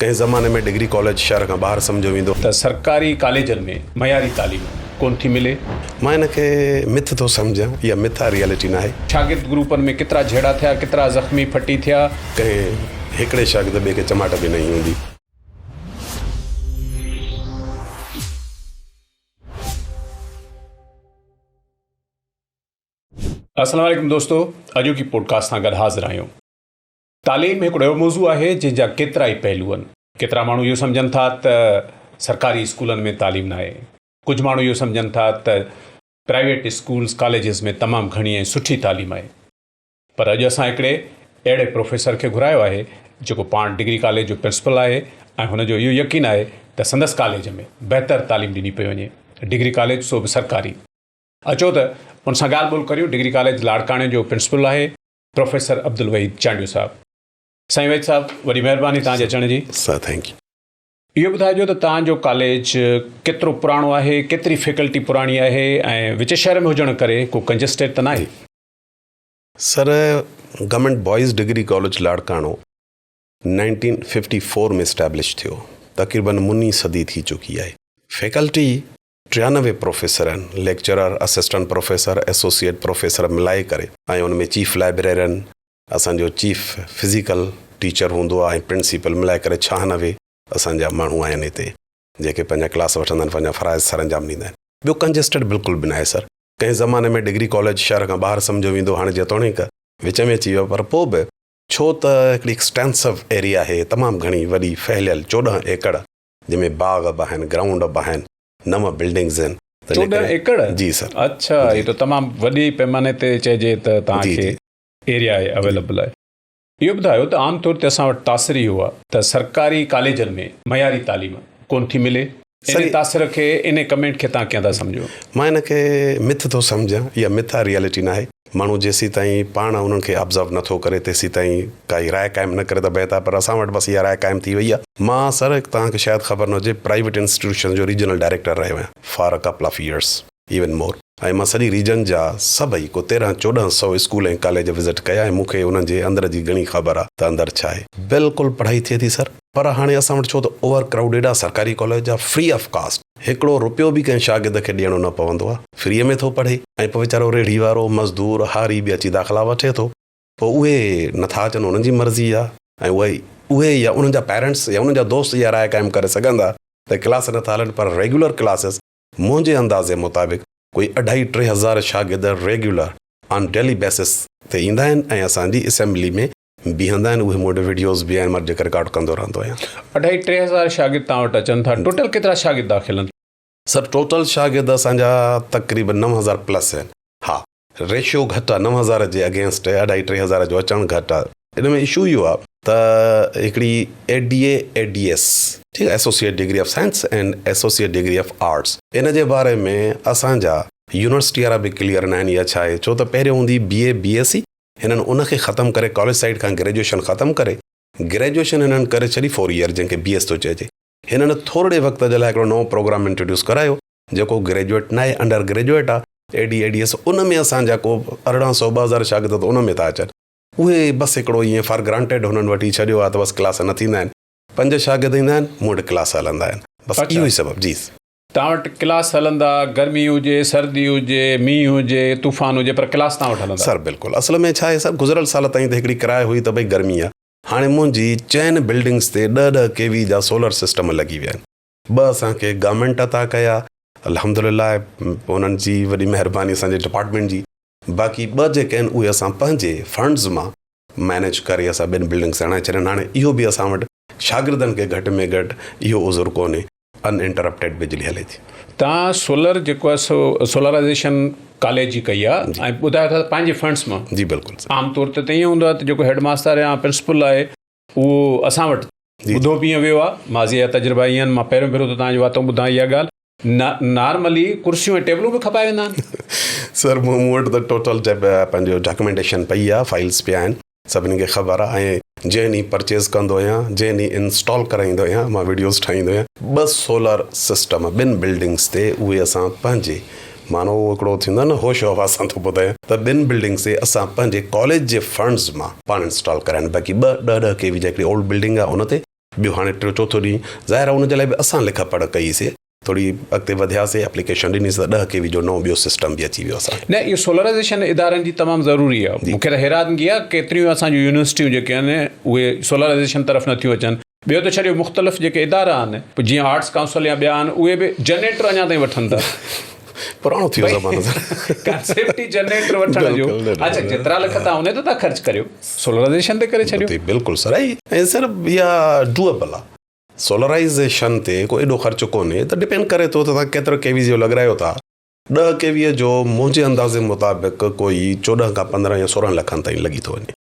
ڪنهن زماني ۾ degree college شهر کان ٻاهر سمجهيو ويندو. ته سرڪاري ڪاليجن ۾ معياري تعليم ڪونه ٿي ملي. مان ان کي مٿ ٿو سمجهان، اها مٿ آهي ريئلٽي ناهي. شاگرد گروپن ۾ ڪيترا جهيڙا ٿيا، ڪيترا زخمي ڦٽي ٿيا. ڪنهن هڪڙي شاگرد ٻئي کي چماٽ به نه هنئي هوندي. السلام عليڪم دوستو اڄوڪي پوڊڪاسٽ سان گڏ حاضر آهيون. تعليم هڪڙو اهڙو موضوع آهي جنهن جا ڪيترائي پهلو آهن. ڪيترا ماڻهو اهو سمجهن ٿا ته سرڪاري اسڪولن ۾ تعليم ناهي. ڪجهه ماڻهو اهو سمجهن ٿا ته پرائيويٽ اسڪولز ڪاليجز ۾ تمام گهڻي ۽ سٺي تعليم آهي. پر اڄ اسان هڪڙي اهڙي پروفيسر کي گهرايو آهي جيڪو پاڻ ڊگري ڪاليج جو پرنسپل آهي ۽ هن جو اهو يقين آهي ته سندس ڪاليج ۾ بهتر تعليم ڏني پئي وڃي. ڊگري ڪاليج سو به سرڪاري. اچو ته ان سان ڳالهه ٻولهه ڪريون. ڊگري ڪاليج لاڙڪاڻي جو پرنسپل آهي. پروفيسر عبدالوحيد چانڊيو صاحب. سائين وحيد صاحب وڏي مهرباني توهان جي اچڻ جي. سر thank you. اهو ٻڌائجو ته توهان جو ڪاليج ڪيترو پراڻو آهي، ڪيتري فيڪلٽي پراڻي آهي ۽ وچ شهر ۾ هجڻ ڪري ڪو ڪنجسٽيڊ ته ناهي؟ Sir government boys degree college Larkana 1954 ۾ establish ٿيو تقريبن مني صدي ٿي چڪي آهي. فيڪلٽي 93 پروفيسر آهن، lecturer, assistant professor, associate professor ملائي ڪري ۽ ان ۾ چيف لائبريرين، اسان جو چيف فزيڪل ٽيچر هوندو آهي ۽ پرنسپل ملائي ڪري 96 اسان جا ماڻهو آهن هتي جيڪي پنهنجا ڪلاس وٺندا آهن پنهنجا فرائض سرانجام ڏيندا آهن. ٻيو ڪنجسٽيڊ بلڪل به ناهي سر. ڪنهن زماني ۾ ڊگري ڪاليج شهر کان ٻاهر سمجهيو ويندو هاڻي جيتوڻيڪ وچ ۾ اچي ويو پر پوء به ڇو ته هڪڙي ايڪسٽينسو ايريا آهي تمام گهڻي وڏي ڦهليل 14 ايڪڙ جنهن ۾ باغ به آهن گرائونڊ به آهن نو بلڊنگز آهن. 14 ايڪڙ؟ جي سر. اڇا هي ته تمام وڏي پيماني تي چئجي ته توهان کي ايريا اويليبل آهي. اهو ٻڌايو ته عام طور تي اسان وٽ تاثر اهو آهي ته سرڪاري ڪاليجن ۾ معياري تعليم ڪونه ٿي ملي. ان تاثر کي ان ڪمينٽ کي توهان ڪيئن ٿا سمجهو؟ مان ان کي مٿ ٿو سمجهان. اها مٿ آهي ريئلٽي ناهي. ماڻهو جيسيتائين پاڻ انهن کي آبزرو نه ٿو ڪري تيسيتائين ڪائي راء قائم نه ڪري ته بهتر پر اسان وٽ بس اها راء قائم ٿي وئي آهي. مان سر توهان کي شايد خبر نه هجي پرائيويٽ انسٽيٽيوشن جو ريجنل ڊائريڪٽر رهيو آهيان for a couple of years even more ۽ مان سڄي ريجن جا سڀئي ڪو تيرهن چوڏهن سئو اسڪول ۽ ڪاليج وزٽ ڪيا ۽ مون کي انهن جي اندر جي گهڻي خبر آهي ته اندر ڇا آهي. بلڪل پڙهائي ٿئي ٿي سر پر هاڻي اسان وٽ ڇو ته اوور ڪرائوڊيڊ آهي سرڪاري ڪاليج آهي فري آف ڪاسٽ هڪڙو رپيو به ڪنهن شاگرد کي ڏيڻو نه پوندو آهي. فريء ۾ ٿو پڙهي ۽ پوء ويچارو ريڙهي وارو، مزدور، هاري به اچي داخلا وٺي ٿو. پوء اهي نه ٿا اچن انهن جي مرضي آهي ۽ اهي اهي يا انهن جا پيرنٽس يا انهن جا دوست اها راء قائم ڪري سگهن ٿا ته ڪلاس نه ٿا هلن پر ريگيولر ڪلاسز منهنجي اندازي مطابق ڪوئي اڍائي ٽي هزار شاگرد ريگيولر آن ڊيلي بيسس تي ايندا آهن ۽ اسان جي اسيمبلي ۾ بيهندا آهن اهي مون وٽ وڊيوز به آهن مان جيڪا رڪارڊ ڪندو رهندو آهيان. اڍائي ٽي هزار شاگرد توهان وٽ اچن ٿا ٽوٽل ڪيترا شاگرد داخل آهن؟ سر ٽوٽل شاگرد اسان جا تقريبن 9000 پلس آهن ها ريشو گهٽ آهي 9000 جي اگينسٽ اڍائي ٽي هزار جو اچڻ گهٽ آهي ان ۾ اشو اهو آهي ته هڪڙي اي ڊي اي اي ڊي ايس ٺيڪ آهي associate degree of science and associate degree of arts ان جي باري ۾ اسان جا يونيورسٽي وارا به ڪليئر ناهن اها ڇا آهي ڇو ته پهريون هوندي بي اي بي ايس سي هنن ان کي ختم ڪري ڪاليج سائيڊ کان گريجوئيشن ختم ڪري گريجوئيشن هنن ڪري ڇڏي فور ايئر جنهن کي بي ايس ٿو چئجي. هنن ٿورڙي وقت جي لاء هڪڙو نئون پروگرام انٽروڊيوس ڪرايو جيڪو گريجوئيٽ ناهي انڊر گريجوئيٽ آ اي ڊي اي ڊي ايس ان ۾ اسان جا ڪو 18 سو 2000 شاگرد ته ان ۾ ٿا اچن اهي بس هڪڙو ائين فار گرانٽيڊ هنن وٺي ڇڏيو آ ته بس ڪلاس نه ٿيندا آهن پنج شاگرد ايندا آهن مون وٽ ڪلاس هلندا آهن بس اهو ئي سبب جي. توهان وٽ ڪلاس هلندا، گرمي هجي، سردي هجي، مينهن هجي، طوفان هجي پر ڪلاس توهان وٽ هلندا. سر بلڪل اصل ۾ ڇا آهي سر گذريل سال تائين ته هڪڙي ڪراء هئي ته ڀئي گرمي آهي هاڻي منهنجي چئن بلڊنگس تي ڏهه ڏهه ڪي وي جا سولر سسٽم لڳي ويا آهن ٻه اسان کي گورنمينٽ عطا ڪيا الحمدلله انهن جي وڏي مهرباني اسان جي ڊپارٽمينٽ جي باقي ٻه جيڪي آهن اهي اسان پنهنجي فنڊز مان مئنيج ڪري اسان ٻن بلڊنگس هڻائي ڇڏيا آهن هاڻي اهو به اسان وٽ شاگردن کي گهٽ ۾ گهٽ اهو عذر ڪونهي ان انٽرپٽيڊ بجلي هلي ٿي. توهان سولر جيڪو آهي سو سولرائيزيشن ڪاليج جي ڪئي آهي ۽ ٻڌايو ٿا ته پنهنجي فنڊس مان. جي بلڪل سر. عام طور تي ته ائين هوندو آهي ته جيڪو هيڊ ماستر يا پرنسپل آهي اهو اسان وٽ ٻڌو به ائين ويو آهي ماضي جا تجربا ائين آهن مان پهريون ڀيرو ٿو توهان جي واتون ٻڌان اها ڳالهه نارملي ڪرسيون ۽ ٽيبلون به کپائي ويندا آهن. سر مون وٽ ته ٽوٽل پنهنجو ڊاڪيومينٽيشن پئي آهي فائلز پيا آهن. سڀني کي خبر آ ۽ جنهن ڏينهن پرچيز ڪندو آهيان جنهن ڏينهن انسٽال ڪرائيندو آهيان مان وڊيوز ٺاهيندو آهيان. ٻه سولر سسٽم ٻن بلڊنگس تي اهي اسان پنهنجي معنيٰ اهو هڪڙو ٿيندو آهي نه هوش و حواس سان ٿو ٻڌايان ته ٻن بلڊنگس تي اسان پنهنجي ڪاليج جي فنڊز مان پاڻ انسٽال ڪرايا آهن باقي ٻه ڏهه ڏهه ڪي وي جا هڪڙي اولڊ بلڊنگ آهي ان تي. ٻيو هاڻي ٽيون چوٿون ڏينهن ظاهر آهي ان جي لاء به اسان لک پڙهه ڪئي سي ٿوري اڳتي وڌياسي اپليڪيشن ڏني سي ته ڏهه ڪي وي جو نئون ٻيو سسٽم به اچي ويو اسان نه اهو سولرائيزيشن ادارن جي تمام ضروري آهي مون کي ته حيرانگي آهي ڪيتريون اسان جون يونيورسٽيون جيڪي آهن اهي سولرائيزيشن طرف نٿيون اچن ٻيو ته ڇڏيو مختلف جيڪي ادارا آهن جيئن آرٽس ڪائونسل يا ٻيا آهن اهي به جنريٽر اڃا تائين وٺن ٿا. پراڻو ٿي ويو زمانو سر. ڪانسيپٽ ئي جنريٽر وٺڻ جو. اڇا جيترا لک تان انهي تي ٿا خرچ ڪريو سولرائيزيشن تي ڪري ڇڏيو. بلڪل سر ۽ سر اها ڊوئبل آ سولرائيزيشن تي ڪو ايڏو خرچ ڪونهي ته ڊپينڊ ڪري ٿو ته توهان ڪيترو ڪي وي جو لڳرايو ٿا ڏهه ڪي وي جو منهنجي اندازي مطابق ڪوئي 14 کان 15 يا 16 لکن تائين لڳي ٿو وڃي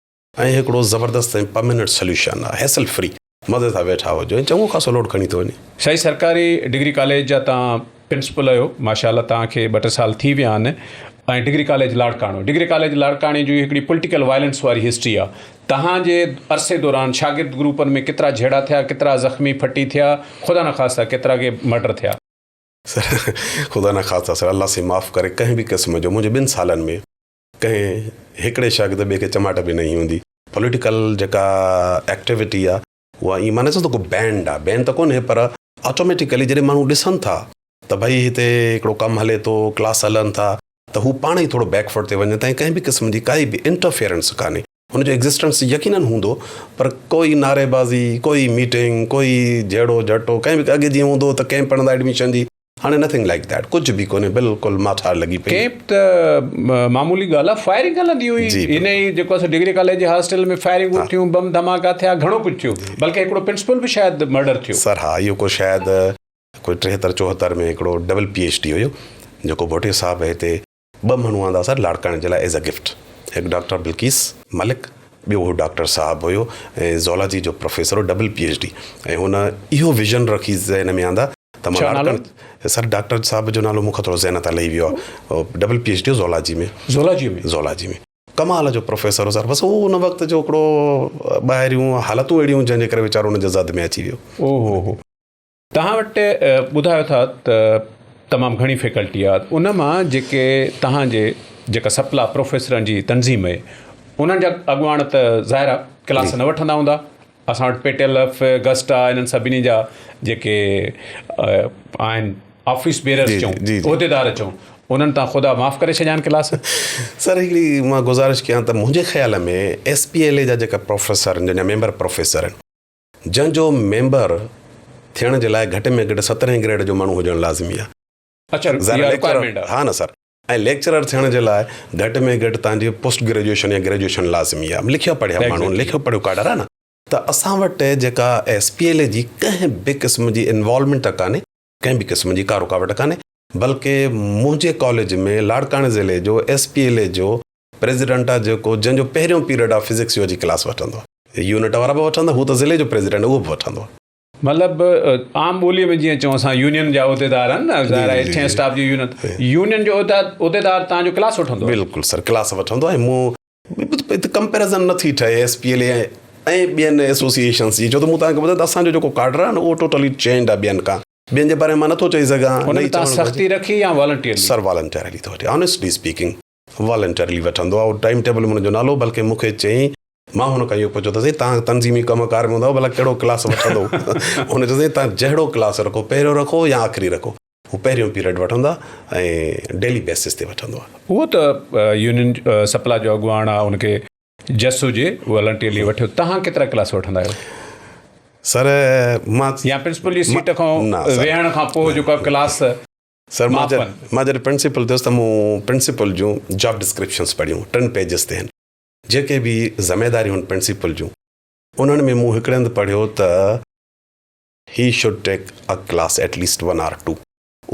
۽ هڪڙو زبردست ۽ پرماننٽ سوليوشن آ هيسل فري مزي سان ويٺا هجو ۽ چڱو خاصو لوڊ کڻي ٿو وڃي. سائين سرڪاري ڊگري ڪاليج جا توهان پرنسپل آهيو ماشاء الله توهان کي ٻه ٽي سال ٿي ويا آهن ۽ degree college Larkana degree college لاڙڪاڻي جي هڪڙي پوليٽيڪل وائلنس واري هسٽري آ توهان جي عرصي دوران شاگرد گروپن ۾ ڪيترا جهيڙا ٿيا ڪيترا زخمي ڦٽي ٿيا خدا نخواسته ڪيترا ڪي مرڊر ٿيا. سر خدا نخواسته سر الله سائين معاف ڪري ڪنهن به قسم جو منهنجي ٻن سالن ۾ ڪنهن هڪڙي شاگرد ٻئي کي چماٽ به نه هنئي هوندي. پوليٽيڪل جيڪا ايڪٽيوٽي آ اها ائين مان نه چوندس ته ڪو بينڊ آ، بينڊ ته ڪونهي پر آٽوميٽيڪلي جڏهن ماڻهو ڏسن ٿا ته ڀئي هتي هڪڙو ڪم هلي ٿو، ڪلاس هلن ٿا ته هو پاڻ ئي ٿورو بيڪ فوٽ تي وڃن ٿا ۽ ڪنهن به قسم جي ڪائي به انٽرفيئرنس ڪانهي. هن جو ايگزسٽنس يقينن هوندو پر ڪوئي نعريبازي، ڪوئي ميٽنگ، ڪوئي جهيڙو جهٽو ڪنهن به اڳي جيئن هوندو هو ته ڪئمپ هڻندا ايڊميشن جي هاڻي نٿنگ لائيڪ that ڪجهه به ڪونهي بلڪل ماٺار لڳي پئي. ڪيمپ ته معمولي ڳالهه آ فائرنگ هلندي هئي ان ئي جيڪو اسان ڊگري ڪاليج جي هاسٽل ۾ فائرنگون ٿيون بم ڌماڪا ٿيا گهڻو ڪجهه ٿيو بلڪه هڪڙو پرنسپل به شايد مرڊر ٿيو. سر ها اهو ڪو شايد ڪوئي 73 74 ۾ هڪڙو ڊبل پي ايڇ ڊي هيو جيڪو ڀوٽي صاحب هتي ٻه ماڻهو آندا سر لاڙڪاڻي جي لاء ايز اي گفٽ هڪ ڊاڪٽر بلقيس ملڪ ٻيو هو ڊاڪٽر صاحب هيو ۽ زولاجي جو پروفيسر هو ڊبل پي ايڇ ڊي ۽ هن اهو ويزن رکي ذهن ۾ آندا ته مان لاڙڪاڻي سر ڊاڪٽر صاحب جو نالو مون کان ٿورو ذهن تان لهي ويو آهي double P H D zoology ۾ zoology ۾ zoology ۾ ڪمال جو پروفيسر هو سر بس هو ان وقت جو هڪڙو ٻاهريون حالتون اهڙيون جنهن جي ڪري ويچارو ان جي زد ۾ اچي ويو. او هو هو توهان وٽ ٻڌايو ٿا ته تمام گهڻي فيڪلٽي آهي ان مان جيڪي توهان جي جيڪا سپلا پروفيسرن جي تنظيم آهي انهن جا اڳواڻ ته ظاهر آهي ڪلاس نه وٺندا هوندا اسان وٽ پيٽيل اف گسٽا انهن سڀني جا جيڪي آهن آفيس بيررز چئون عهديدار چئون انهن تان خدا معاف ڪري ڇڏيان ڪلاس. سر هڪڙي مان گذارش ڪيان ته منهنجي خيال ۾ ايس پي ايل اي جا جيڪا پروفيسر آهن جن جا ميمبر پروفيسر آهن جنهن جو ميمبر ٿيڻ جي لاء گهٽ ۾ گهٽ سترهين گريڊ جو ماڻهو هجڻ لازمي آهي. اڇا اها رڪوائرمينٽ آهي. ها نه سر ۽ ليڪچرر ٿيڻ جي لاء گهٽ ۾ گهٽ توهان جي پوسٽ گريجوئيشن يا گريجوئيشن لازمي آهي. لکيا پڙهيا ماڻهو لکيو پڙهيو ڪاڊر آهي نه ته اسان وٽ جيڪا ايس پي ايل اي جي ڪنهن به قسم جي انوالومينٽ ڪانهي ڪنهن به قسم جي ڪا رڪاوٽ ڪانهي بلڪه منهنجي ڪاليج ۾ لاڙڪاڻي ضلعي جو ايس پي ايل اي جو پريزيڊنٽ آ جيڪو جنهن جو پهريون پيريڊ آ فزڪس جو اچي ڪلاس وٺندو آ. يونٽ وارا به وٺندا هو ته ضلعي جو پريزيڊنٽ اهو به وٺندو آ. مطلب عام ٻوليء ۾ جيئن چئون اسان يونين جا عهديدار آهن نه ظاهر آهي هيٺين اسٽاف جي يونين يونين جو عهديدار توهان جو ڪلاس وٺندو آ. بلڪل سر ڪلاس وٺندو آ ۽ مون هت ڪمپيرزن نه ٿي ٺهي ايس پي ايل اي ۽ ٻين ايسوسيئيشنس جي ڇو ته مون توهان کي ٻڌايو ته اسان جو جيڪو ڪاڊر آ نه اهو ٽوٽلي چينجڊ آ ٻين کان ٻين جي باري ۾ مان نه ٿو چئي سگهان ان ۾ توهان سختي رکي يا والنٽيئرلي؟ سر والنٽيئرلي ٿو وٺي آنيسٽلي اسپيڪنگ. والنٽرلي وٺندو آهي ٽائيم ٽيبل ۾ هن جو نالو بلڪه مون کي چيائين مان هن کان اهو پڇيو ته سائين توهان تنظيمي ڪم ڪار ۾ هوندا آهيو ڀلا ڪهڙو ڪلاس وٺندو هن چيو سائين توهان جهڙو ڪلاس رکو پهريون رکو يا آخري رکو هو پهريون پيريڊ وٺندو آهي ۽ ڊيلي بيسس تي وٺندو آهي. اهو ته يونين سپلا جو اڳواڻ آهي ان کي جس هجي والنٽيرلي وٺيو توهان ڪيترا ڪلاس وٺندا آهيو؟ سر مان يا پرنسپل جي سيٽ کان ويهڻ کان پوء جيڪو ڪلاس سر مان مان جڏهن پرنسپل ٿيس ته مون پرنسپل جون جاب ڊسڪرپشنس پڙهيون ٽن پيجز تي آهن جيڪي به ذميداريون آهن پرنسپل جون انهن ۾ مون هڪڙي هنڌ پڙهيو ته he should take a class at least one or two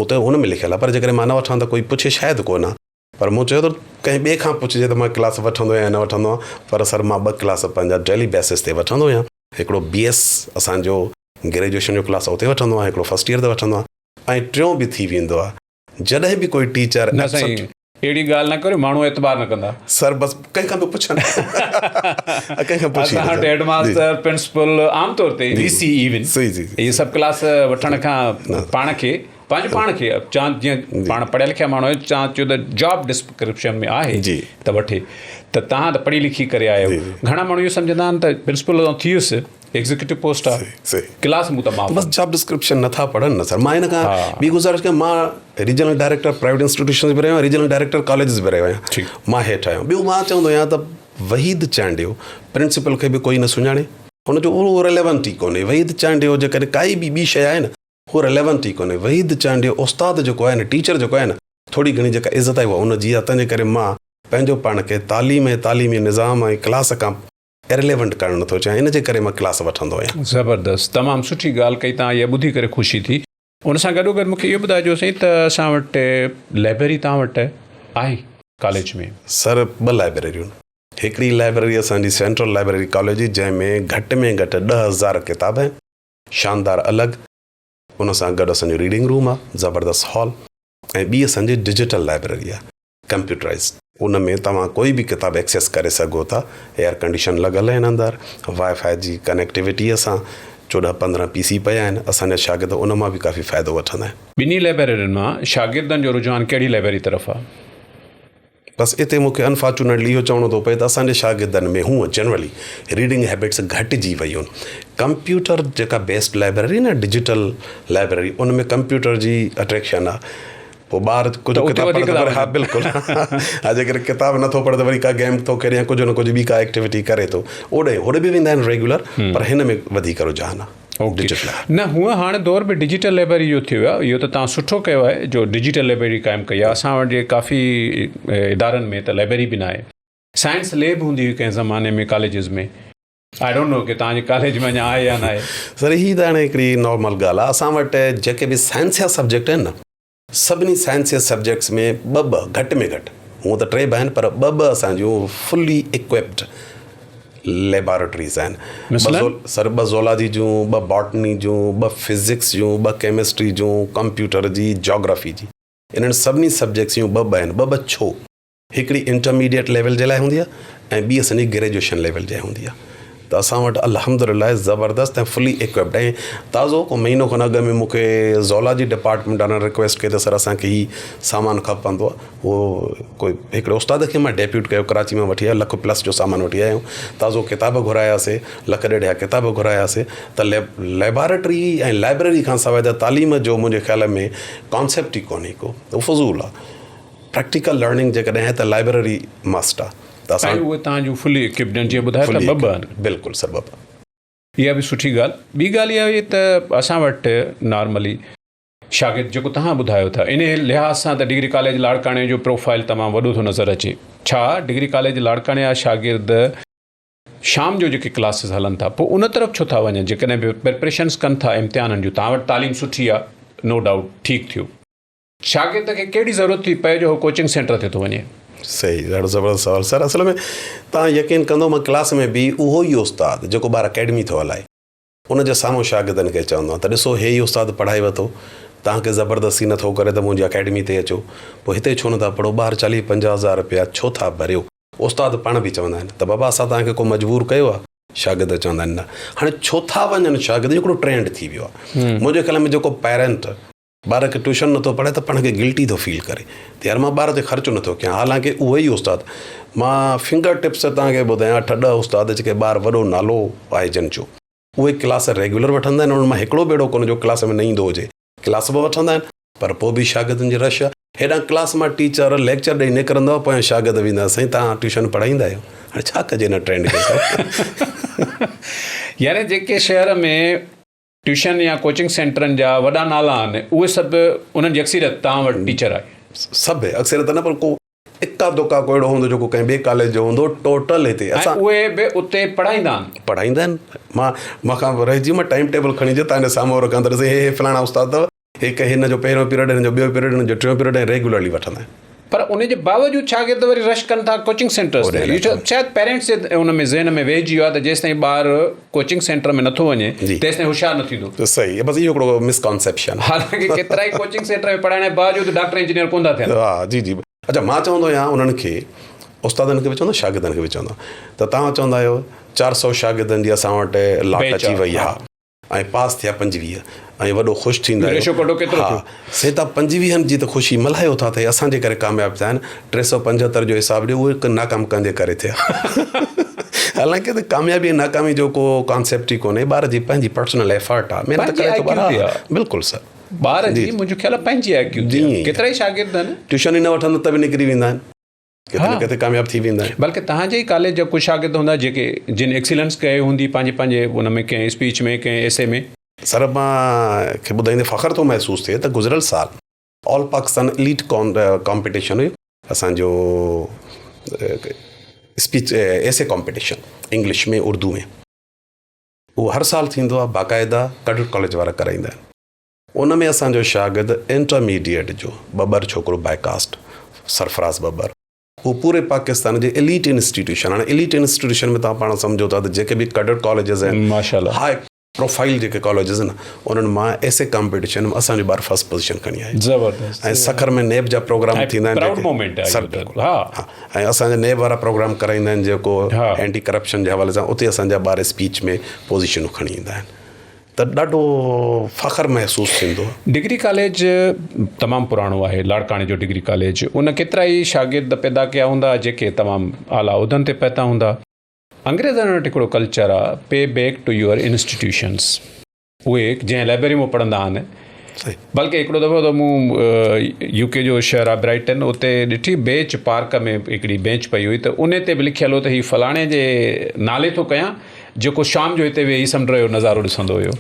اتي ان ۾ لکيل آهي پر جيڪڏهن مان نه وٺان ته ڪوئي پڇي شايد ڪو نه پر مون چيو ته ڪنهن ٻئي کان پڇجي ته مان ڪلاس وٺندو آهيان نه وٺندو آهيان پر سر مان ٻه ڪلاس پنهنجا ڊيلي بيسس تي وٺندو آهيان هڪڙو بي ايس اسانجو گريجوئيشن جو ڪلاس اتي وٺندو آهيان هڪڙو فرسٽ ايئر تي وٺندو آهيان ۽ ٽيون به ٿي ويندو آ جڏهن به ڪوئي ٽيچر نه سائين اهڙي ڳالهه نه ڪريو ماڻهو اعتبار نه ڪندا. سر بس ڪنهن کان به پڇن ڪنهن کان پڇي اسان وٽ هيڊ ماستر پرنسپل عام طور تي وي سي ايون اهي سڀ ڪلاس وٺڻ کان پاڻ کي پنهنجو پاڻ کي چان جيئن پاڻ پڙهيا لکيا ماڻهو آهيو چان چيو ته جاب ڊسڪرپشن ۾ آهي ته وٺي ته توهان ته پڙهي لکي ڪري آيا آهيو گهڻا ماڻهو اهو سمجهندا آهن ته پرنسپل ٿي ويس. ايگزيڪيوٽو پوسٽ آ ڪلاس مون ته معاف بس جاب ڊسڪرپشن نٿا پڙهن نه سر. مان ان کان ٻي گذارش ڪيان، مان ريجنل ڊائريڪٽر پرائيويٽ انسٽيٽيوشنز به رهيو آهيان، ريجنل ڊائريڪٽر ڪاليجز به رهيو آهيان، مان هيٺ آهيان. ٻيو مان چوندو آهيان ته وحيد چانڊيو پرنسپل کي به ڪوئي نه سڃاڻي، هن جو اهو ريليونٽ ئي ڪونهي. وحيد چانڊيو جيڪڏهن ڪائي به ٻي شيء آهي نه، اهو ريليونٽ ئي ڪونهي. وحيد چانڊيو استاد جيڪو آهي نه، ٽيچر جيڪو آهي نه، ٿوري گهڻي جيڪا عزت آهي اها ان جي آهي. تنهنجي ڪري مان پنهنجو پاڻ کي تعليم ۽ تعليمي نظام ۽ ڪلاس کان اريليونٽ ڪرڻ نٿو چاهيان، ان جي ڪري مان ڪلاس وٺندو آهيان. زبردست تمام سٺي ڳالهه ڪئي توهان اها ٻڌي ڪري خوشي ٿي. ان سان گڏو گڏ مونکي اهو ٻڌائجو سائين ته اسان وٽ لائبريري توهان وٽ آهي ڪاليج ۾؟ سر ٻه لائبريريون آهن. هڪڙي لائبريري اسان جي سينٽرل لائبريري ڪاليج جي جنهن ۾ گهٽ ۾ گهٽ 10,000 ڪتاب آهن، شاندار الڳ، ان سان گڏ اسان جو ريڊنگ روم آهي، زبردست هال ۽ ٻي اسان جي ڊجيٽل لائبريري آهي. ڪمپيوٽرائيزڊ. ان ۾ توهان ڪوئي به ڪتاب ايڪسيس ڪري سگهو ٿا. ايئر ڪنڊيشن لڳل آهن اندر، واء فاء جي ڪنيڪٽيوٽيء سان 14 15 پي سي پيا آهن. اسان جا شاگرد ان مان به ڪافي فائدو وٺندا آهن. ٻنهي لئبريرين مان شاگردن جو رجحان ڪهڙي لئبرري طرف آهي؟ بس اتي مون کي انفارچونيٽلي اهو چوڻو ٿو پئي ته اسان جي شاگردن ۾ هونء جنرلي ريڊنگ هيبٽس گهٽجي ويون آهن. ڪمپيوٽر جيڪا بيسڊ لئبرري آهي نه ڊجيٽل لئبرري ان ۾ ڪمپيوٽر جي اٽريڪشن آهي. پوء ٻار ڪجهه ته اتي ڪتاب وڌيڪ پڙهندو ٿا پر ها وڃن. بلڪل ها جيڪڏهن ڪتاب نٿو پڙهي ته وري ڪا گيم ٿو کيڏي يا ڪجهه نه ڪجهه ٻي ڪا ايڪٽيوٽي ڪري ٿو. اوڏي هوڏي به ويندا آهن ريگيولر پر هن ۾ وڌيڪ رجحان آهي اوڪي ڊجيٽل. نه هونء هاڻ دور به ڊجيٽل لئبرري جو ٿيو آهي اهو ته توهان سٺو ڪيو آهي جو ڊجيٽل لئبرري قائم ڪئي آهي اسان وٽ جي ڪافي ادارن ۾ ته لئبرري به ناهي. سائنس ليب هوندي هئي ڪنهن زماني ۾ ڪاليجز ۾ I don't know ڪي توهان جي ڪاليج ۾ اڃا آهي يا ناهي. سر هي ته هاڻي هڪڙي نارمل ڳالهه آهي اسان وٽ جيڪي به سائنس جا سبجيڪٽ آهن نه سڀني سائنس جي سبجيڪٽس ۾ ٻه ٻه گهٽ ۾ گهٽ هونء ته ٽي به آهن پر ٻه ٻه اسان جون فلي اڪوئپڊ ليبارٽريز آهن. مثلاً؟ سر ٻه زولاجي جون، ٻه باٽني جون، ٻه فزڪس جون، ٻه ڪيمسٽري جون، ڪمپيوٽر جي، جاگرافي جي. انهن سڀني سبجيڪٽس جون ٻه ٻه آهن. ٻه ٻه ڇو؟ هڪڙي انٽرميڊيٽ ليول جي لاء هوندي آهي ۽ ٻي اسان جي گريجوئيشن ليول جي هوندي آهي ته اسان وٽ الحمدلله زبردست ۽ فلي اڪوئپڊ ۽ تازو ڪو مهينو کن اڳ ۾ مون کي زولاجي ڊپارٽمينٽ وارن رڪويسٽ ڪئي ته سر اسان کي هي سامان کپندو آهي اهو ڪوئي هڪڙي استاد کي مان ڊيپيوٽ ڪيو ڪراچي مان وٺي آيو لک پلس جو سامان وٺي آيو تازو ڪتاب گهراياسي لک ڏيڍ جا ڪتاب گهراياسي ته ليبارٽري ۽ لائبريري کان سواء ته تعليم جو منهنجي خيال ۾ ڪانسيپٽ ئي ڪونهي ڪو اهو فضول آهي پريڪٽيڪل لرننگ جيڪڏهن آهي ته لائبريري مسٽ آهي ته اسان. ۽ اهي توهان جون فلي اڪوپڊ آهن جيئن ٻڌايو ته ٻه ٻه آهن. بلڪل سر ٻه ٻه. اها به سٺي ڳالهه. ٻي ڳالهه اها هئي ته اسان وٽ نارملي شاگرد جيڪو توهان ٻڌايو ٿا انهي لحاظ سان ته ڊگري ڪاليج لاڙڪاڻي جو پروفائل تمام وڏو ٿو نظر اچي. ڇا ڊگري ڪاليج لاڙڪاڻي جا شاگرد شام جو جيڪي ڪلاسز هلن ٿا پوء ان طرف ڇو ٿا وڃن جيڪڏهن به پريپريشنس ڪن ٿا امتحانن جون توهان وٽ تعليم سٺي آهي نو ڊائوٽ ٺيڪ ٿيو. شاگرد کي ڪهڙي ضرورت ٿي پئي جو هو ڪوچنگ سينٽر تي ٿو وڃي؟ صحيح ڏاڍو زبردست سوال سر اصل ۾ توهان يقين ڪندو مان ڪلاس ۾ به اهو ئي استاد جيڪو ٻاهر اڪيڊمي ٿو هلائي ان جي سامهون شاگردن کي چوندو آهيان ته ڏسو هي ئي استاد پڙهائيو ٿو توهان کي زبردستي نٿو ڪري ته منهنجي اڪيڊمي تي اچو پوء هتي ڇو نٿا پڙهو ٻاهر چاليهه پنجاهه هزار رپيا ڇو ٿا ڀريو استاد پاڻ به چوندا آهن ته بابا اسان توهان کي ڪو مجبور ڪيو آهي شاگرد چوندا آهن نه هاڻي ڇو ٿا وڃن شاگرد هڪڙو ٽرينڊ ٿي ويو آهي منهنجي خيال ۾ جيڪو پيرنٽ ٻار کي ٽيوشن نٿو پڙهائي ته پاڻ کي گلٽي ٿو فيل ڪري ته يار مان ٻار تي خرچ نٿو ڪيان حالانڪه اهو ئي استاد مان فنگر ٽپس تي توهان کي ٻڌايان اٺ ڏهه استاد جيڪي ٻار وڏو نالو آهي جن جو اهي ڪلاس ريگيولر وٺندا آهن انهن مان هڪڙو به اهڙو ڪونه جو ڪلاس ۾ نه ايندو هجي ڪلاس به وٺندا آهن پر پوء به شاگردن جي رش آهي هيڏانهن ڪلاس مان ٽيچر ليڪچر ڏئي نڪرندو آهي پويان شاگرد ويندا سائين توهان ٽيوشن پڙهائيندا آهيو هاڻي ڇا ڪجي ان ٽرينڊ کي يعني جيڪي شهر ۾ ٽيوشن يا ڪوچنگ سينٽرن جا وڏا نالا آهن اهي سڀ انهن جي اڪثريت توهان وٽ ٽيچر آهي. سڀ اڪثريت نه پر ڪو اڪا دڪا ڪو اهڙو هوندو جيڪو ڪنهن ٻئي ڪاليج جو هوندو ٽوٽل هتي اسان ۽ اهي به اتي پڙهائيندا آهن. پڙهائيندا آهن مان مان کان رهجي مان ٽائيم ٽيبل کڻي اچي توهان جي سامهون رکان ته ڏسي هي هي فلاڻا استاد اٿو هڪ هن جو پهريون پيريڊ هن جو ٻيو پيريڊ هن جو ٽيون پيريڊ ۽ ريگيولرلي وٺندا آهن. پر ان جي باوجود شاگرد وري رش ڪن ٿا ڪوچنگ سينٽرز تي اهو شايد پيرنٽس جي ان ۾ ذهن ۾ ويهجي ويو آهي ته جيستائين ٻار ڪوچنگ سينٽر ۾ نٿو وڃي تيستائين هوشيار نه ٿيندو. صحيح بس اهو هڪڙو مس ڪانسيپشن. حالانڪه ڪيترائي ڪوچنگ سينٽر ۾ پڙهائڻ جي باوجود ڊاڪٽر انجنيئر ڪونه ٿا ٿين. ها جي جي اڇا مان چوندو آهيان انهن کي استادن کي به چوندو شاگردن کي به چوندو ته توهان چوندا آهيو 400 شاگردن جي اسان وٽ لاٽ اچي وئي آهي. ۽ پاس ٿيا 25 ۽ وڏو خوش ٿيندا آهيو. ريشو ڪڍو ڪيترو ٿيو؟ ها سي تان پنجويهن جي ته خوشي ملهايو ٿا ته هي اسان جي ڪري ڪامياب ٿيا آهن 375 جو حساب ڏيو اهي ناڪام ڪنهن جي ڪري ٿيا. حالانڪه ته ڪاميابي ۽ ناڪامي جو ڪو ڪانسيپٽ ئي ڪونهي ٻار جي پنهنجي پرسنل ايفرٽ آ محنت ڪري ٿو ٻار بلڪل سر ٻار جي منهنجو خيال آ پنهنجي آء ڪيو تي آ ڪيترا ئي شاگرد آهن ٽيوشن ئي نه وٺن ته به نڪري ويندا آهن ڪٿي نه ڪٿي ڪامياب ٿي ويندا آهن بلڪه توهان جي ئي ڪاليج جا ڪجهه شاگرد هوندا جيڪي جن ايڪسيلنس ڪئي هوندي پنهنجي پنهنجي ان ۾ ڪنهن اسپيچ ۾ ڪنهن ايسي ۾. سر مان کي ٻڌائيندي فخر ٿو محسوس ٿئي ته گذريل سال آل پاڪستان ايليٽ ڪامپيٽيشن هيو اسان جو اسپيچ ايسي ڪامپيٽيشن انگلش ۾ اردو ۾ اهو هر سال ٿيندو آهي باقاعده ڪڊٽ ڪاليج وارا ڪرائيندا آهن ان ۾ اسان جو شاگرد انٽرميڊيٽ جو ٻٻر ڇوڪرو بائي ڪاسٽ سرفراز ٻٻر اهو پوري پاڪستان جي ايليٽ انسٽيٽيوشن هاڻي ايليٽ انسٽيٽيوشن ۾ توهان پاڻ سمجهو ٿا ته جيڪي به ڪڊٽ ڪاليجز آهن ماشاءالله هاء پروفائيل جيڪي ڪاليجز آهن انهن مان ايسي ڪامپيٽيشن ۾ اسان جو ٻار فرسٽ پوزيشن کڻي آيو زبردست ۽ سکر ۾ نيب جا پروگرام ٿيندا آهن پرائوڊ مومينٽ آهي سر بلڪل ها ۽ اسان جا نيب وارا پروگرام ڪرائيندا آهن جيڪو اينٽي ڪرپشن جي حوالي سان اتي اسان جا ٻار اسپيچ ۾ پوزيشنون کڻي ايندا آهن ته ڏاڍو فخر محسوس ٿيندو آهي. ڊگري ڪاليج تمام پراڻو آهي لاڙڪاڻي جو ڊگري ڪاليج ان ڪيترائي شاگرد پيدا ڪيا هوندا جيڪي تمام اعليٰ عهدن تي پهتا هوندا. انگريزن وٽ هڪڙو ڪلچر آ pay back to your institutions اهي جنهن لائبريري مان پڙهندا آهن بلڪه هڪڙو دفعو ته مون يو ڪي جو شهر آ برائٽن اتي ڏٺي بيچ پارڪ ۾ هڪڙي بينچ پئي هئي ته ان تي به لکيل هو ته هي فلاڻي جي نالي ٿو ڪيان جيڪو شام جو هتي ويهي سمنڊ جو نظارو ڏسندو هيو.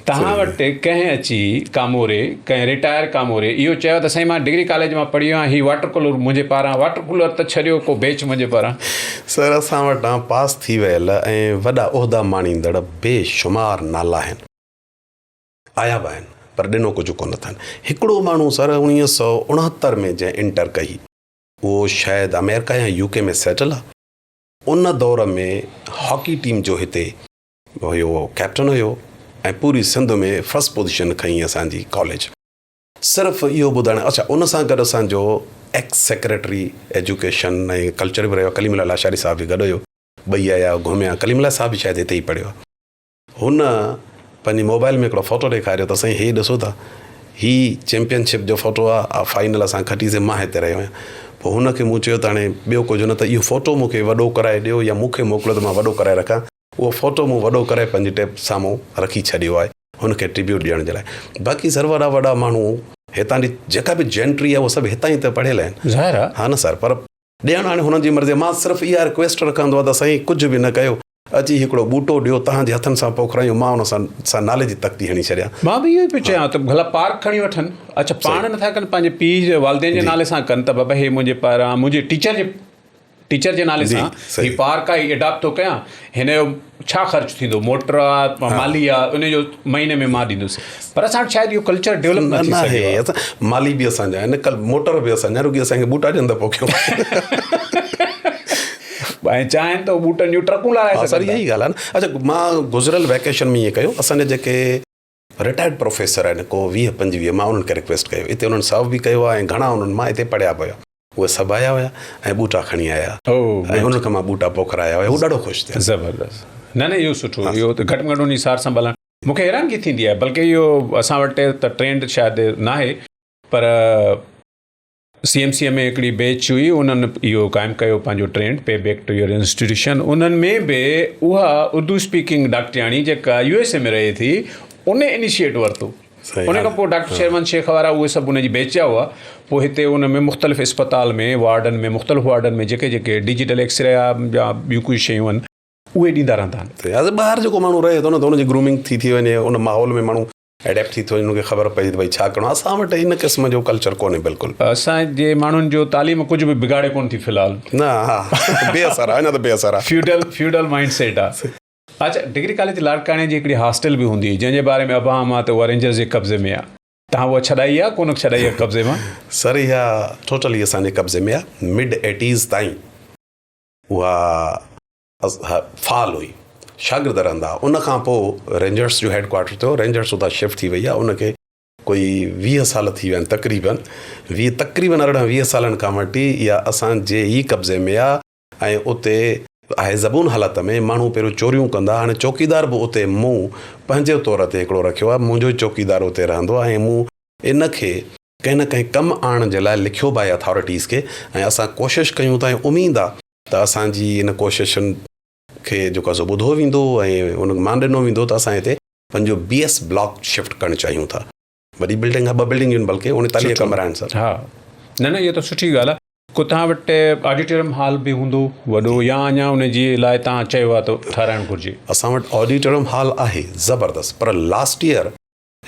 توهان وٽ ڪنهن اچي ڪاموري، ڪنهن رٽائر ڪاموري اهو چيو ته سائين مان ڊگري ڪاليج مان پڙهي ويو آهيان هي واٽر ڪولر منهنجي پاران، واٽر ڪولر ته ڇڏيو ڪو بيچ منهنجي پاران. سر اسان وٽان پاس ٿي ويل ۽ وڏا عهدا ماڻيندڙ بي شمار نالا آهن. آيا به آهن پر ڏنو ڪجهه ڪونه اٿن. هڪڙو ماڻهو سر 1969 ۾ جنهن انٽر ڪئي اهو شايد آمريڪا يا يو ڪي ۾ سيٽل آ. ان دور ۾ هاڪي ٽيم جو هتي هيو ڪئپٽن هيو ۽ پوري سنڌ ۾ فرسٽ پوزيشن کنئي اسان جي ڪاليج صرف اهو ٻڌائڻ اڇا ان سان گڏ اسان جو ايڪس سيڪريٽري ايجوڪيشن ۽ ڪلچر به رهيو ڪليم الله لاشاري صاحب به گڏ هيو ٻئي آيا گهميا ڪليم الله صاحب به شايد هتي ئي پڙهيو هن پنهنجي موبائل ۾ هڪڙو فوٽو ڏيکاريو ته سائين هي ڏسو ته هي چيمپيئن شپ جو فوٽو آ فائنل اسان کٽي سي مان هتي رهيو آهيان پوء هن کي مون چيو ته هاڻي ٻيو ڪجهه نه ته اهو فوٽو مون کي وڏو ڪرائي ڏيو يا مون کي موڪليو ته مان وڏو ڪرائي رکان اهو فوٽو مون وڏو ڪري پنهنجي ٽيب سامهون رکي ڇڏيو آهي هن کي ٽربيوٽ ڏيڻ جي لاء. باقي سر وڏا وڏا ماڻهو هتان جي جيڪا به جينٽري آهي اهي سڀ هتان ئي ته پڙهيل آهن. ظاهر آهي. ها نه سر پر ڏيڻ هاڻي هنن جي مرضي آهي. مان صرف اها رڪويسٽ رکندو آهيان ته سائين ڪجهه به نه ڪيو اچي هڪڙو ٻوٽو ڏيو توهان جي هٿن سان پوکرايون مان ان سان سان نالي جي تختي هڻي ڇڏيان. مان به اهو ئي پيو چيان ته ڀلا پارڪ کڻي وٺن. اڇا پاڻ نٿا ڪن پنهنجي پيء جي والدين جي نالي سان ڪن ته بابا هي منهنجي پاران منهنجي ٽيچر جي ٽيچر جي نالي سان هي پارڪ آ هي اڊاپٽ ٿو ڪيان هن جو ڇا خرچ ٿيندو موٽر آ مالي آ ان جو مهيني ۾ مان ڏيندس پر اسان وٽ شايد اهو ڪلچر ڊيولپ نه ٿي سگهيو آهي مالي به اسان جا آهن ڪل موٽر به اسان جا رڳي اسان کي ٻوٽا ڏين ته پوکيون ۽ چاهين ته ٻوٽن جون ٽرڪون لارائي سگهن سر اها ئي ڳالهه آهي نه اڇا مان گذريل ويڪيشن ۾ ائين ڪيو اسان جا جيڪي رٽائرڊ پروفيسر آهن ڪو 20 25 مان انهن کي رڪويسٽ ڪيو اتي انهن سرو به ڪيو آهي ۽ گهڻا انهن مان اتي پڙهيا به هيا اهي سڀ آيا هيا ۽ ٻوٽا کڻي آيا ۽ انهن کان مان ٻوٽا پوکرايا هيا هو ڏاڍو خوش ٿيا. زبردست نه نه اهو سٺو اهو ته گهٽ ۾ گهٽ ان جي سار سنڀال مون کي حيرانگي ٿيندي آهي بلڪه اهو اسان وٽ ته ٽرينڊ شايد ناهي پر سي ايم سي ۾ هڪڙي بيچ هئي انهن اهو قائم ڪيو پنهنجو trend pay back to your institution انهن ۾ به اها اردو اسپيڪنگ ڊاڪٽرياڻي جيڪا يو ايس اي ۾ رهي ٿي ان انيشيٽ ورتو ان کان پوء ڊاڪٽر شيرمن شيخ وارا اهي سڀ ان جي بيچ جا هئا پوء هتي ان ۾ مختلف اسپتال ۾ وارڊن ۾ مختلف وارڊن ۾ جيڪي جيڪي ڊجيٽل ايڪسري يا ٻيون ڪجهه شيون آهن اهي ڏيندا رهندا آهن. ٻاهر جيڪو ماڻهو رهي ٿو نه ته ان جي گرومنگ ٿي ٿي وڃي ان ماحول ۾ ماڻهو ايڊيپٽ ٿي ٿو وڃي ان کي خبر پئي ٿي ته ڀئي ڇا ڪرڻو آهي اسان وٽ ان قسم جو ڪلچر ڪونهي بلڪل. اسان جي ماڻهن جو تعليم ڪجهه به بگاڙي ڪونه ٿي في الحال. نه ها بي اثر آهي اڃا ته بي اثر آهي. فيوڊل فيوڊل مائنڊ سيٽ آهي. اڇا ڊگري ڪاليج لاڙڪاڻي جي هڪڙي هاسٽل به هوندي هئي جنهن جي باري ۾ ابهام آهي ته اها رينجرز جي قبضي ۾ آهي توهان اها ڇڏائي آهي ڪونه ڇڏائي آهي قبضي مان؟ سر اها ٽوٽلي اسان جي قبضي ۾ آهي مڊ ايٽيز تائين اها فعال هئي، شاگرد رهندا هئا، ان کان پوء رينجرس جو هيڊ ڪوارٽر ٿيو، رينجرس اتان شفٽ ٿي وئي آهي، ان کي ڪوئي 20 سال ٿي ويا آهن تقريبن 20 تقريبن 18 20 سالن کان وٺي اها اسان جي ئي قبضي ۾ آهي ۽ اتي آهي زبون حالت ۾ ماڻهو پهريون چوريون ڪندا هاڻي چوڪيدار به اتي مون پنهنجي طور تي هڪڙو رکيو آهي منهنجو ئي چوڪيدار اتي رهندو آهي ۽ مون ان کي ڪنهن نه ڪنهن ڪم آڻڻ جي لاء لکيو به آهي اٿارٽيز کي ۽ اسان ڪوشش ڪيون ٿا ۽ اميد آهي ته اسان جي ان ڪوششن. کي جيڪو آهي سو ٻڌو ويندو ۽ ان کي مان ڏنو ويندو ته اسان هتي پنهنجو بي ايس بلاڪ شفٽ ڪرڻ چاهيون ٿا. وڏي بلڊنگ آهي، ٻه بلڊنگيون آهن بلڪه 39 ڪمرا آهن سر. ها نه نه اهو ته سٺي ڳالهه آهي. ڪو توهان وٽ آڊيٽوريم هال به هوندو وڏو يا اڃا ان جي لاء توهان چيو آهي ته ٺهرائڻ گهرجي؟ اسان وٽ آڊيٽوريم هال آهي زبردست پر لاسٽ ايئر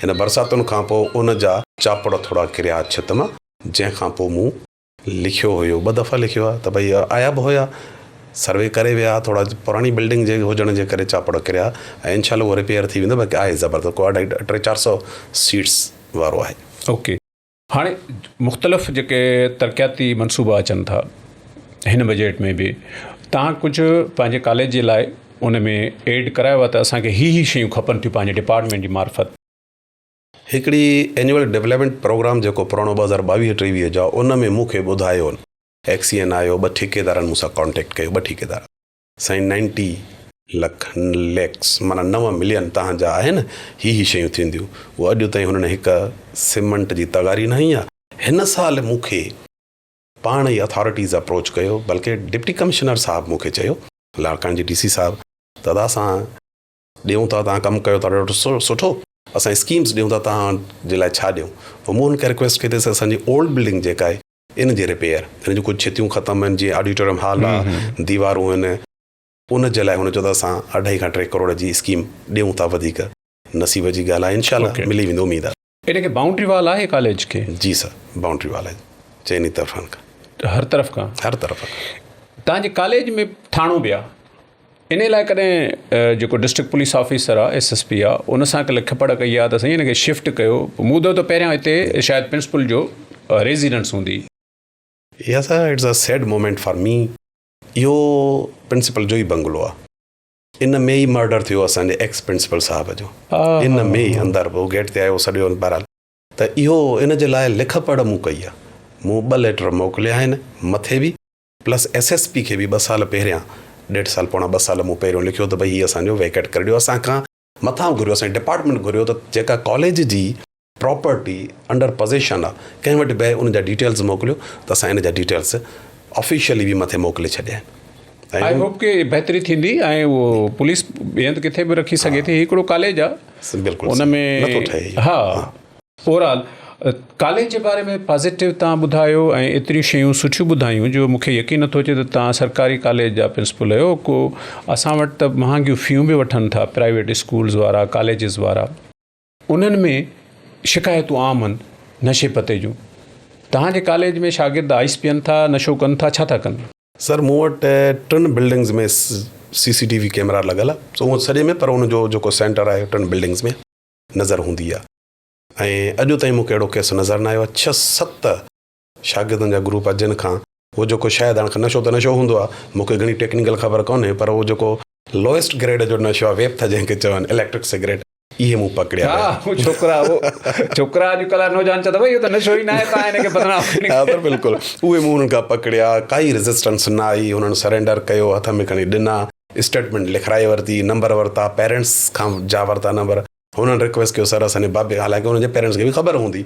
هن برساتن کان پوء ان جا چاپڙ ٿورا ڪريا ڇت مان جنهن کان پوء مون لکيو هيو ٻه دفعا لکيو آهي ته ڀئي آيا به هيا سروي ڪري ويا ٿورا پراڻي بلڊنگ جي هجڻ جي ڪري چاپڙ ڪريا ۽ انشاء الله اهو رپيئر ٿي ويندو باقي آهي زبردست ڪو اڍائي ٽي چار سو سيٽس وارو آهي. اوڪي هاڻي مختلف جيڪي ترقياتي منصوبا اچن ٿا هن بجيٽ ۾ به توهان ڪجهه پنهنجي ڪاليج جي لاء ان ۾ ايڊ ڪرايو آهي ته اسان کي هي هي شيون کپن ٿيون پنهنجي ڊپارٽمينٽ جي معرفت. هڪڙي اينيول ڊولپمينٽ پروگرام جيڪو پراڻو 2022 23 جو آهي ان ۾ مون کي ٻڌايو ايڪسين آيو ٻه ٺيڪيدارن مون سان ڪانٽيڪٽ ڪيو ٻه ٺيڪيدار سائين نائنٽي لک، ليڪس، معنيٰ نو ملين توهان جا آهن، هي هي شيون ٿينديون. اهو اڄ تائين هنن هڪ سيمنٽ جي تغاري نه هنئي آهي. هن سال مون کي پاڻ ئي اٿارٽيز اپروچ ڪيو، بلڪه ڊپٽي ڪمشنر صاحب مون کي چيو، لاڙڪاڻي جي ڊي سي صاحب، ته ادا اسان ڏيون ٿا، توهان ڪم ڪيو ٿا ڏاڍو سٺو، اسان اسڪيمز ڏيون ٿا، توهان جي لاء ڇا ڏيون؟ پوء مون هن کي رڪويسٽ ڪئي ته اسان جي اولڊ بلڊنگ جيڪا آهي، ان جي رپيئر، ان جون ڪجهه ڇتيون ختم آهن، جيئن آڊيٽوريم هال آ، ديوارون آهن، ان جي لاء هن چيو ته اسان اڍائي کان ٽي ڪروڙ جي اسڪيم ڏيون ٿا وڌيڪ نصيب جي ڳالهه آهي انشاء الله ملي ويندو اميد آ. ان کي بائونڊري وال آهي ڪاليج کي؟ جي سر بائونڊري وال آهي چئني طرفن کان. هر طرف کان؟ هر طرف کان. توهان جي ڪاليج ۾ ٿاڻو به آ انهي لاء ڪڏهن جيڪو ڊسٽرڪٽ پوليس آفيسر آ ايس ايس پي آ ان سان لک پڙهه ڪئي آ ته سائين ان کي شفٽ ڪيو مون ٻڌو ته پهريان هتي شايد پرنسپل جو ريزيڊنس هوندي. يا sir it's a sad moment for me اهو پرنسپل جو ئي بنگلو آ ان ۾ ئي مرڊر ٿيو اسان جي ايڪس پرنسپل صاحب جو ان ۾ ئي اندر هو گيٽ تي آيو سڏيو بهرحال ته اهو ان جي لاء لک پڙهه مون ڪئي آ مون ٻه ليٽر موڪليا آهن مٿي به پلس ايس ايس پي کي به ٻه سال پهريان ڏيڍ سال پوڻا ٻه سال مون پهريون لکيو ته ڀئي هي اسان جو ويڪيٽ ڪري ڏيو اسان کان مٿان گهريو اسان جي ڊپارٽمينٽ گهريو ته جيڪا ڪاليج جي پراپرٽي انڊر پزيشن آ ڪنهن وٽ به آهي ان جا ڊيٽيلز موڪليو ته اسان ان جا ڊيٽيلز آفيشلي به مٿي موڪلي ڇڏيا آهن I hope ڪي بهتري ٿيندي ۽ اهو پوليس ٻئي هنڌ ڪٿي به رکي سگهي ٿي هي هڪڙو ڪاليج آ بلڪل ان ۾ نٿو ٺهي ها اوور آل ڪاليج جي باري ۾ پازيٽو توهان ٻڌايو ۽ ايتريون شيون سٺيون ٻڌايون جو مونکي يقين نٿو اچي ته توهان سرڪاري ڪاليج جا پرنسپل آهيو ڪو اسان وٽ ته مهانگيون فيون به وٺن ٿا پرائيويٽ اسڪولز وارا ڪاليجز وارا انهن ۾ شڪايتون عام آهن نشي پتي جون توهان جي ڪاليج ۾ شاگرد آئس پيئن ٿا نشو ڪن ٿا ڇا ٿا ڪن؟ سر مون وٽ ٽن buildings ۾ C C T V camera لڳل آهي سو سڄي ۾ پر ان جو جيڪو سينٽر آهي ٽن بلڊنگز ۾ نظر هوندي آهي ۽ اڄ تائين مون کي اهڙو ڪيس نظر نه آيو آهي. ڇهه ست شاگردن جا گروپ آهن جن کان اهو جيڪو شايد هاڻ نشو ته نشو هوندو آهي، مون کي گهڻي ٽيڪنيڪل خبر ڪونهي پر اهو جيڪو لوئسٽ گريڊ جو نشو آهي ويپ ٿا جنهن کي چون اليڪٽرڪ سگريٽ اهي مون پڪڙيا ويا. ها ڇوڪرا اهو ڇوڪرا اڄڪلهه نوجوان چوندا ڀئي اهو ته نشو ئي ناهي توهان هن کي بدنام ها سر بلڪل اهي مون انهن کان پڪڙيا ڪائي ريزسٽنس نه آئي انهن سرينڊر ڪيو هٿ ۾ کڻي ڏنا اسٽيٽمينٽ لکرائي ورتي نمبر ورتا پيرنٽس کان جا ورتا نمبر هنن رڪويسٽ ڪيو سر اسان جي بابي حالانڪه هنن جي پيرنٽس کي به خبر هوندي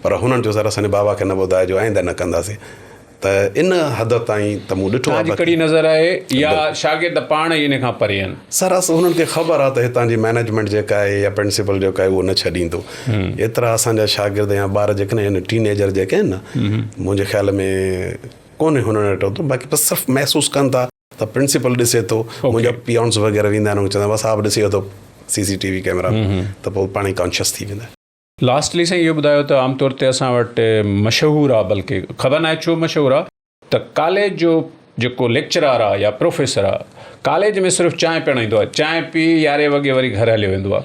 پر هنن چيو سر اسان جي بابا کي نه ٻڌائجو آئنده نه ڪنداسين ته ان حد تائين ته مون ڏٺو آهي. توهان جي ڪڙي نظر آهي يا شاگرد پاڻ ئي ان کان پري آهن؟ سر اس هنن کي خبر آهي ته هتان جي مئنيجمينٽ جيڪا آهي يا پرنسپل جيڪو آهي اهو نه ڇڏيندو. ايترا اسان جا شاگرد يا ٻار جيڪي آهن ٽين ايجر جيڪي آهن نه منهنجي خيال ۾ ڪونهي هنن وٽ اوترو باقي بس صرف محسوس ڪن ٿا ته پرنسپل ڏسي ٿو منهنجا پيونس وغيره ويندا آهن چوندا آهن صاحب ڏسي ٿو سي سي ٽي وي ڪيمرا ته پوء پاڻ ئي ڪانشس ٿي ويندا آهن. لاسٽلي سائين اهو ٻڌايو ته عام طور تي اسان وٽ مشهور آ بلڪه خبر ناهي ڇو مشهور آ ته ڪاليج جو جيڪو ليڪچرار آ يا پروفيسر آ ڪاليج ۾ صرف چانهه پيئڻ ايندو آ چانهه پي يارهين وڳي وري گهر هليو ويندو آ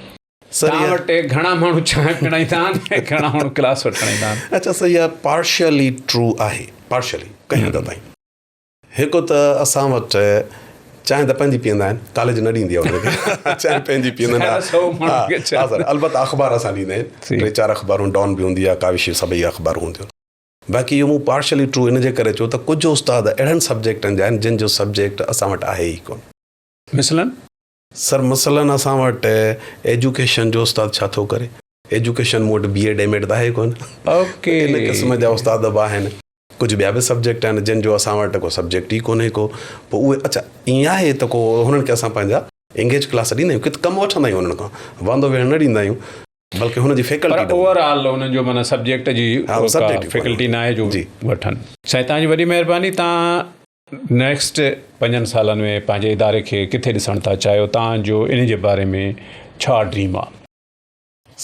توهان وٽ گهڻا ماڻهو چانهه پيئڻ ايندا آهن ۽ گهڻا ماڻهو ڪلاس وٺڻ ايندا آهن؟ اڇا سر اها پارشلي ٽرو آهي پارشلي ڪنهن حد تائين. هڪ ته اسان وٽ چانهه ته پنهنجي پيئندا آهن، ڪاليج نه ڏيندي آهي انهن کي چانهه پنهنجي پيئندا آهن. ها سر البته اخبار اسان ڏيندا آهيون، ٽي چار اخبارون ڊان به هوندي آهي، ڪاوش سڀئي اخبارون هونديون آهن. باقي اهو مون پارشلي ٽرو ان جي ڪري چيو ته ڪجهه استاد اهڙن سبجيڪٽن جا آهن جن جو سبجيڪٽ اسان وٽ آهي ئي ڪونه. مثلاً؟ سر مثلاً اسان وٽ ايجوڪيشن جو استاد ڇا ٿو ڪري؟ ايجوڪيشن مون وٽ بي ايڊ ايم ايڊ ته آهي ڪونه. اوڪي. ان قسم جا استاد به آهن. ڪجهه ٻيا به سبجيڪٽ آهن جن جو اسان وٽ ڪو سبجيڪٽ ئي ڪونهي ڪو پوء اهي اڇا ائين آهي ته ڪو هنن کي اسان پنهنجا انگيج ڪلاس ڏيندا آهيون ڪت ڪم وٺندا آهيون انهن کان واندو ويهڻ نه ڏيندا آهيون بلڪه هن جي فيڪلٽي پر اوور آل انهن جو معنيٰ سبجيڪٽ جي فيڪلٽي نه آهي جو وٺن. سائين توهان جي وڏي مهرباني توهان نيڪسٽ پنجن سالن ۾ پنهنجي اداري کي ڪٿي ڏسڻ ٿا چاهيو توهان جو ان جي باري ۾ ڇا ڊريم آ؟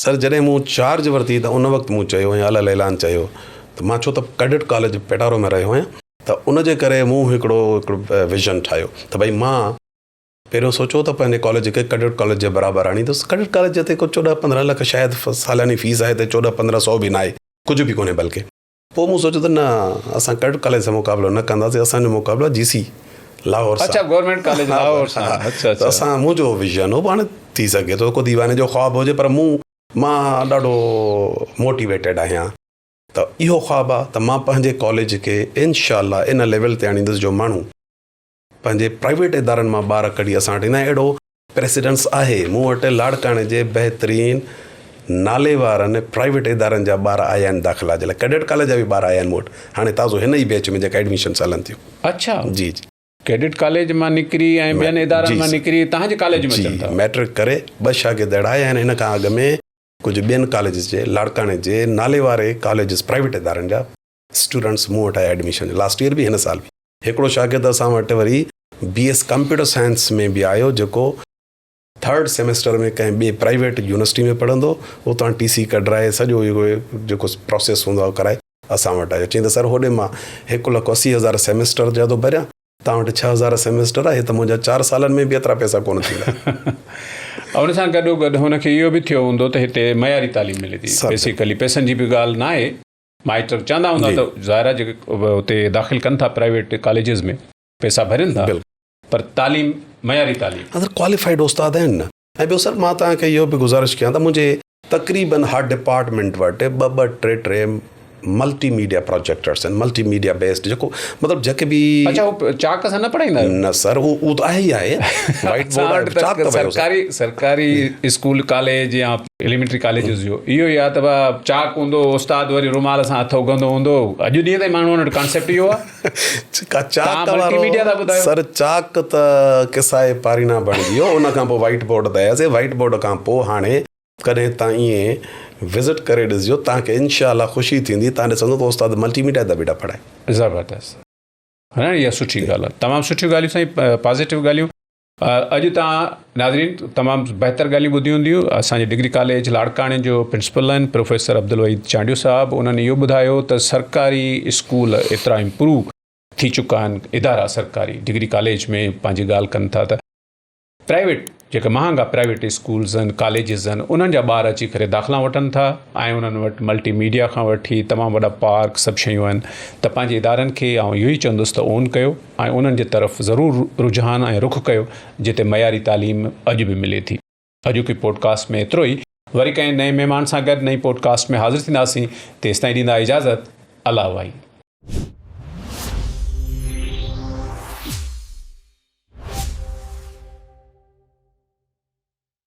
سر جڏهن مون چارج ورتي ته ان وقت مون چيو ۽ علي الاعلان چيو ته مان ڇو ته ڪئڊٽ ڪاليج پيٽارو ۾ رهيو آهيان ته ان جي ڪري مون هڪڙو هڪڙو ويزن ٺاهيو ته ڀئي مان پهريون سوچيو ته پنهنجي ڪاليج کي ڪئڊٽ ڪاليج جي برابر آڻيندس ڪئڊٽ ڪاليج جتي ڪو چوڏهن پندرهن لک شايد سالياني فيس آهي ته چوڏهن پندرهن سو به ناهي ڪجهه به ڪونهي بلڪه پوء مون سوچيو ته نه اسان ڪئڊٽ ڪاليج سان مقابلو نه ڪنداسين اسان جو مقابلو جي سي لاهور سان. اڇا گورنمينٽ ڪاليج لاهور سان اڇا اڇا. ته اسان منهنجو ويزن هو هاڻي ٿي سگهي ٿو ڪو ديواني جو خواب هجي پر مون مان ڏاڍو موٽيويٽيڊ آهيان ته اهو خواب آهي ته مان پنهنجي ڪاليج کي انشاء الله ان ليول تي آڻيندس جو ماڻهو پنهنجي پرائيويٽ ادارن مان ٻار ڪڍي اسان وٽ ايندا آهن اهڙو پريسيڊنس آهي مون وٽ لاڙڪاڻي جي بهترين نالي وارن پرائيويٽ ادارن جا ٻار آيا آهن داخلا جي لاء ڪيڊٽ ڪاليج جا به ٻار آيا آهن مون وٽ هاڻي تازو هن ئي بيچ ۾ جيڪا ايڊميشنس هلن ٿيون. اڇا جي جي. ڪيڊٽ ڪاليج مان نڪري ۽ ٻين ادارن مان نڪري توهان جي ڪاليج ۾ اچن ٿا. جي ميٽرڪ ڪري ٻه شاگرد اهڙا آيا آهن هن کان اڳ ۾ ڪجهه ٻين ڪاليجز جي لاڙڪاڻي جي نالي واري ڪاليجز پرائيويٽ ادارن جا اسٽوڊنٽس مون وٽ آيا ايڊميشن لاسٽ ايئر به هن سال به. هڪڙو شاگرد اسان وٽ وري بي ايس ڪمپيوٽر سائنس ۾ به آيو جيڪو ٿرڊ سيمسٽر ۾ ڪنهن ٻي پرائيويٽ يونيورسٽي ۾ پڙهندو اتان ٽي سي ڪڍرائي سڄو اهو جيڪو پراسيس هوندو آهي ڪرائي اسان وٽ آيو چيائين ته سر هوڏي مان هڪ لک 80 هزار سيمسٽر جا ٿو ڀريان توهان وٽ 6000 سيمسٽر آهي ته منهنجا چار سالن ۾ به ايترا پئسا ڪونه ٿيندا. ان سان گڏو گڏ هن کي اهو به ٿيو هوندو ته هتي معياري تعليم ملي ٿي بيسيڪلي پئسن جي به ڳالهه ناهي. مائٽ چوندا هوندا ته ظاهر آهي جيڪي اتي داخل ڪن ٿا پرائيويٽ ڪاليجز ۾ پئسا ڀرين ٿا پر تعليم معياري تعليم. ها سر ڪواليفائيڊ استاد آهن نه ۽ ٻيو سر مان توهان کي اهو به گذارش ڪيان ته منهنجي تقريبن هر ڊپارٽمينٽ وٽ ٻه ٻه ٽي ٽي ملٽي ميڊيا پروجيڪٽرس آهن ملٽي ميڊيا بيسڊ جيڪو مطلب جيڪي به اڇا هو چاڪ سان نه پڙهائيندا آهيو؟ نه سر اهو اهو ته آهي ئي آهي وائيٽ بورڊ آهي چاڪ ته ويو سرڪاري سرڪاري اسڪول ڪاليج يا ايليمينٽري ڪاليجز جو اهو ئي آهي ته ڀا چاڪ هوندو استاد وري رومال سان هٿ اگهندو هوندو اڄ ڏينهن تائين ماڻهن وٽ ڪانسيپٽ اهو آهي چاڪ وارو سر چاڪ ته قصائي پارينا بڻجي ويو ان کان پوء وائيٽ بورڊ تي آياسي وائيٽ بورڊ کان پوء هاڻي ڪڏهن تان ائين وزٽ ڪري ڏسجو تان کي انشاء الله خوشي ٿيندي تان ڏسندو ته استاد ملٽي ميڊيا تي بيٺا پڙهائين. زبردست نه اها سٺي ڳالهه آهي تمام سٺيون ڳالهيون سائين پازيٽو ڳالهيون اڄ توهان ناظرين تمام بهتر ڳالهيون ٻڌيون هونديون اسان جي ڊگري ڪاليج لاڙڪاڻي جو پرنسپل آهن پروفيسر عبدالوحيد چانڊيو صاحب انهن اهو ٻڌايو ته سرڪاري اسڪول ايترا امپروو ٿي چڪا آهن ادارا سرڪاري ڊگري ڪاليج ۾ پنهنجي ڳالهه ڪن ٿا ته پرائيويٽ جيڪي مهانگا پرائيويٽ اسڪولز آهن ڪاليجز آهن انهن جا ٻار اچي ڪري داخلا وٺن ٿا ۽ انهن وٽ ملٽي ميڊيا کان وٺي تمام وڏا پارڪ سڀ شيون آهن ته پنهنجي ادارن کي آئون اهو ئي چوندس ته اون ڪيو ۽ انهن جي طرف ضرور رجحان ۽ رخ ڪيو جتي معياري تعليم اڄ به ملي ٿي. اڄوڪي پوڊڪاسٽ ۾ ايترو ئي وري ڪنهن نئين مهمان سان گڏ نئين پوڊڪاسٽ ۾ حاضر ٿينداسين تيستائين ڏيندا اجازت الله واهي.